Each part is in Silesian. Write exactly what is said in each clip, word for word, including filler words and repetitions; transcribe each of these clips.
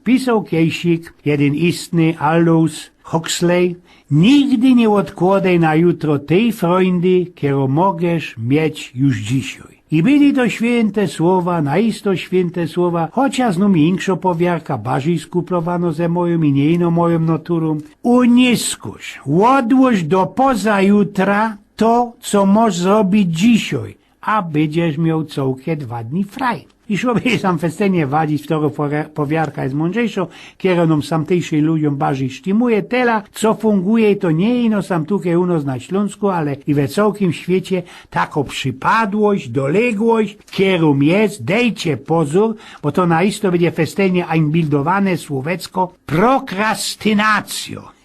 Pisoł kejsik jedyn istny Aldous Huxley: „Nigdy niy ôdkłodej na jutro tyj frojdy, kerõ możesz mieć już dzisiej”. I byli to świynte słowa, naisto świynte słowa, chociŏż znōm inkszõ powiarka, barzij skuplowanõ ze mojōm i niy ino mojōm naturōm. Unyskōż, ôdłōż do pozajutra to, co możesz zrobić dzisiej, a bydziesz mioł cołke dwa dni fraj. I szło by sam festynie wadzić, wtoro powiar-, powiarka je mōndrzejszõ, kerõ nōm sam tyjszych ludziōm barzij sztymuje, tela, co funguje, to niy ino sam tukej u nos na Ślōnsku, ale i we cołkim świecie, takõ przipadłość, doległość, kerōm je, dejcie pozōr, bo to naisto bydzie festynie einbildowane słōwecko, prokrastynacyjo.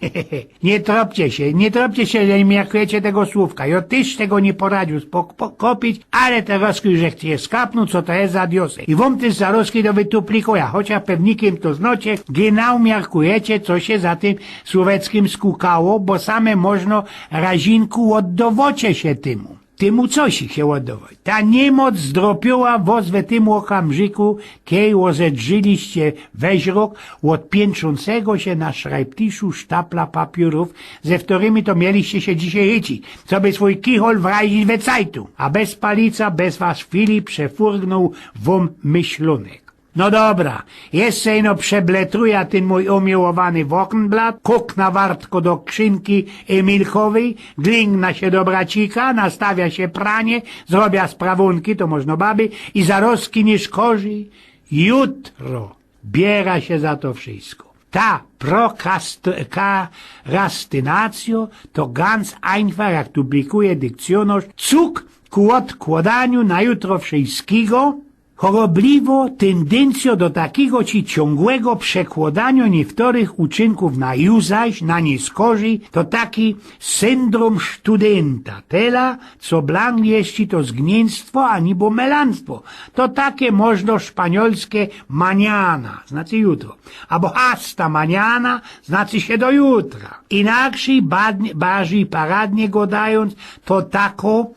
Niy tropcie sie, niy tropcie sie, że niy miarkujecie tego słōwka. Jŏ tyż tego niy poradziōł spok-, po-, kopić, ale terŏzki żech sie skapnōł, co to je za diosek. I wōm tyż zarŏzki to wytuplikuja, chociŏż pewnikym to znŏcie, genau miarkujecie, co sie za tym słōweckim skukało, bo same możno razinku ôddŏwŏcie sie tymu. Tymu cosik sie ôddŏwŏ. Ta niymoc zdropiła wŏs we tym ôkamrziku, kej ôzedrzyliście weźrok ôd piyńczōncego sie na szrajbtiszu sztapla papiōrōw, ze wtorymi to mieliście sie dzisiej chycić, coby swōj kichol wrajzić we cajtu. A bez palica, bez was chwili przefurgnōł wōm myślōnek. No dobra, jeszcze ino przebletruja tyn mōj umiłowany Wochenblatt, kukna wartko do krzynki Emilkowyj, glingna sie do bracika, nastawia sie pranie, zrobia sprawōnki, to możno baby, i zarŏzki niy szkorzij. Jutro biera sie za to wszysko. Ta prokrastynacyjo to ganz einfach, jak tu blikuje dykcjōnŏrz, cuk ku ôdkłodaniu na jutro wszyskigo, chorobliwo tyndyncjo do takigo ci ciōngłego przekłodanio niyftorych uczynkōw na juzaś, na niy szkorzij, to taki syndrōm sztudynta, tela, co blank jeszcze to zgniyństwo, ani bo melanstwo. To take możno szpaniolske mañana, znaczy jutro. Abo hasta mañana, znaczy sie do jutra. Inakszyj, badnie-, barzij paradnie gŏdajōnc, to tako,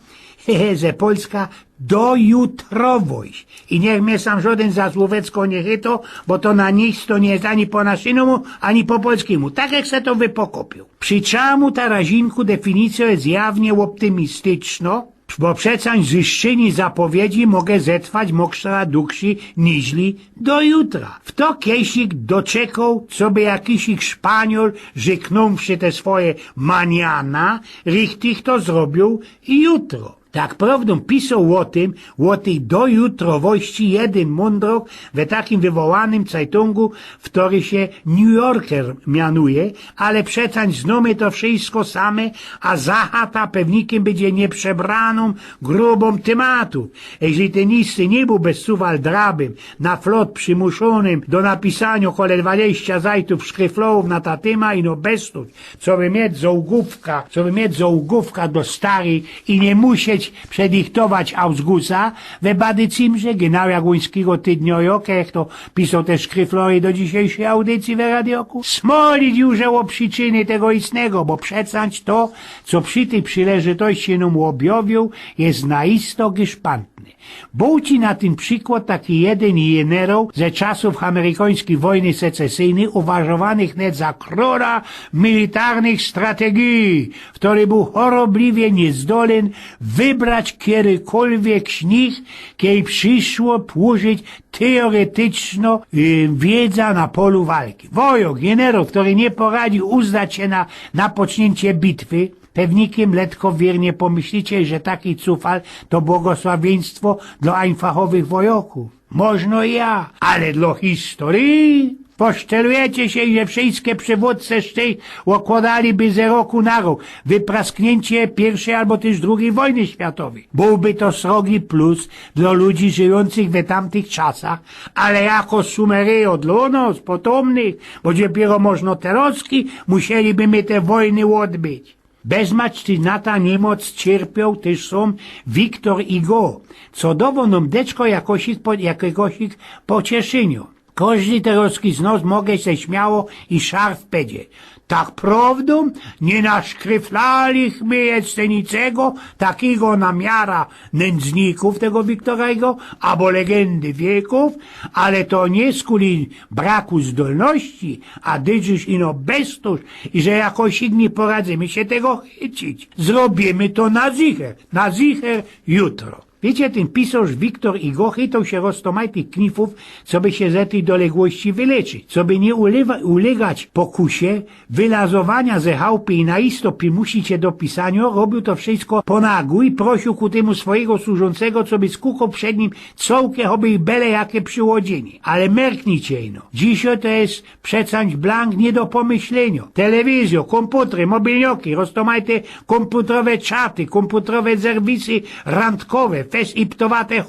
hehe, ze Polska, dojutrowość. I niych mie sam żŏdyn za słōwecko niy chyto, bo to na nic to niy je ani po naszymu, ani po polskimu. Tak jak se to wypokopiōł. Prziczōmu ta razinku definicyjo je zjawnie ôptymistyczno, bo przecań zyszczyni zapowiedzi moge zetrwać moksza dugszy niźli do jutra. Wto kejsik doczekŏł, coby jakisik Szpaniol, rzyknōwszy te swoje mañana, richtig to zrobiōł jutro. Tak prŏwdōm pisoł ô tym, ô tyj dojutrowości jedyn mōndrok we takim wywołanym cajtōngu, wtory sie New Yorker mianuje, ale przecań znōmy to wszysko same, a zachata pewnikym bydzie niyprzebranōm grubōm tymatōw. Jeźli tyn isty niy bōł bez suwal drabym, na flot przimuszōnym do napisaniŏ kole dwadziścia zajtōw szkryflołōw na ta tyma, ino bez to, coby mieć zŏłgōwka, coby mieć zŏłgōwka do staryj i niy musieć przedichtować ausgusa, we badycymrze, genau jak łuńskigo tydniojo, kech to pisoł te szkryflołi do dzisiejszyj audycyje we radioku, smolić już ô prziczyny tego istnego, bo przecań to, co przi tyj przileżytości nōm ôbjŏwiył, je naisto gyszpantne. Bōł ci na tyn przikłŏd taki jedyn jeneroł ze czasōw amerikońskij wojny secesyjnyj, uważowany wnet za krōla militarnych strategij, wtory bōł chorobliwie niyzdolny wybrać kerykolwiek z nich, kej prziszło płużyć teoretyczno, y, wiedza na polu walki. Wojok, jeneroł, wtory niy poradził uzdać sie na, na poczniyncie bitwy, pewnikym letko wiernie pomyślicie, że taki cufal to błogosławiyństwo dlŏ einfachowych wojokōw. Możno i ja, ale dlŏ historyje? Poszczelujecie sie, że wszyjske przywōdce z tyj ôkłŏdaliby ze roku na rok wypraskniyncie piyrwszyj abo tyż drugyj wojny światowyj. Bōłby to srogi plus dlŏ ludzi żyjōncych we tamtych czasach, ale jako sumeryjo dlŏ nos, potōmnych, bo dopiyro możno terŏzki, musieliby my te wojny ôdbyć. Bez mać ty na ta niymoc cierpioł tyż sōm Victor Hugo, co dŏwoł nōm deczko jakosik po-, jakigoś pocieszyniŏ. Kożdy terŏzki z nos może se śmiało i szarf pedzie: „Tak prŏwdōm, niy naszkryflalichmy jeszcze niczego takigo na miara nyndznikōw tego Wiktora jego, abo legendy wiekōw, ale to niy skuli braku zdolności, a dyżysz ino beztōż i że jakoś niy poradzymy sie tego chycić. Zrobiymy to na zicher, na zicher jutro”. Wiycie, tyn pisŏrz Wiktor Igo chytoł sie roztōmajtych knifōw, coby sie ze tyj doległości wyleczyć, coby niy ulewa- ulegać pokusie wylazowania ze chałpy i na isto pimusić sie do pisaniŏ. Robiōł to wszysko po nagō i prosiōł ku tymu swojigo służōncego, coby skukoł przed nim cołke, choby i bele jake prziłodziynie. Ale merknijcie ino, dzisiŏj to je przecã blank niy do pōmyślyniŏ. Telewizyjŏ, kōmputry, mobilnioki, roztōmajte kōmputrowe czaty, kōmputrowe serwisy randkowe, fesiptowate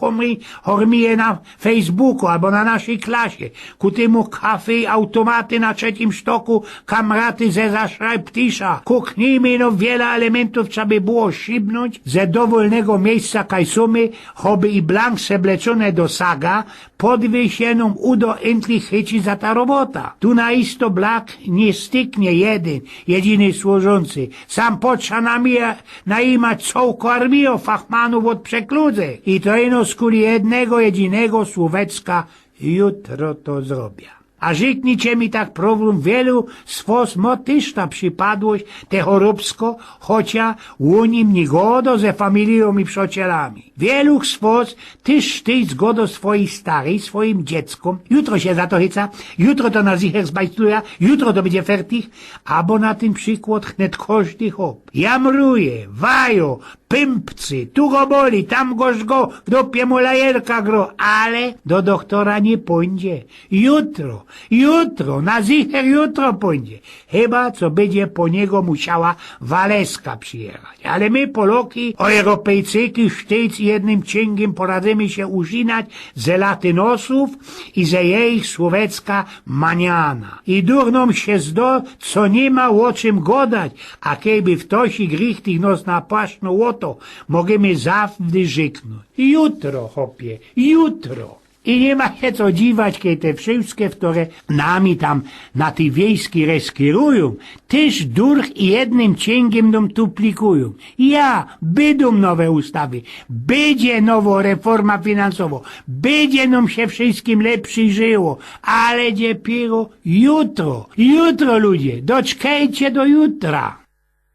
chormije na Facebooku abo na naszyj klasie, ku tymu kafy i automaty na trzecim sztoku, kamraty zeza szrajbtisza. Kuknijmy ino, wiela elementōw trzeba by było szybnōńć ze dowolnego miyjsca, kaj sōmy, choby i blank sebleczōne do saga, podwiysie nōm udo, yntlich chyci za ta robota. Tu na isto blank niy styknie jedyn, jedyny służōncy. Sam potrza namija- najimać cołko armijŏ fachmanōw ôd przekludze. I to ino skuli jednego jedynego słōweczka: „Jutro to zrobia”. A rzyknijcie mi tak prowdōm, wielu z wŏs mŏ tyż ta przipadłość, te chorobsko, chocia ô nim niy godo ze familijōm i przŏcielami. Wielu z wŏs tyż tyj zgodo swojij staryj, swojim dzieckōm: „Jutro sie za to chyca, jutro to na zicher zbajtluja, jutro to bydzie fertich”, abo na tyn przikłŏd chnet kożdy chop jamruje, wajŏ, pympcy, tu go boli, tam go żgo, w dupie mu lajerka gro, ale do dochtora niy pōndzie. Jutro, jutro, na zicher jutro pōndzie. Chyba co bydzie po niego musiała waleska przijechać. Ale my, Poloki, Europejczyki, sztyc jednym ciyngiym poradzymy sie użynać ze latynosōw i ze jejich słōwecka maniana. I duch nōm sie zdo, co niy ma ô czym godać, a kejby ftoś i grichtich nos napłaszczōł ô to, możymy zawdy rzyknōńć: „Jutro, chopie, jutro”. I niy ma sie co dziwać, kej te wszyjske, ftore nami tam na tyj wiejskij reskirujōm, tyż durch i jednym ciyngiym nōm tuplikujōm. Ja, bydōm nowe ustawy, bydzie nowo reforma finansowŏ, bydzie nōm sie wszyjskim lepszyj żyło, ale dopiyro jutro, jutro, ludzie, doczkejcie do jutra.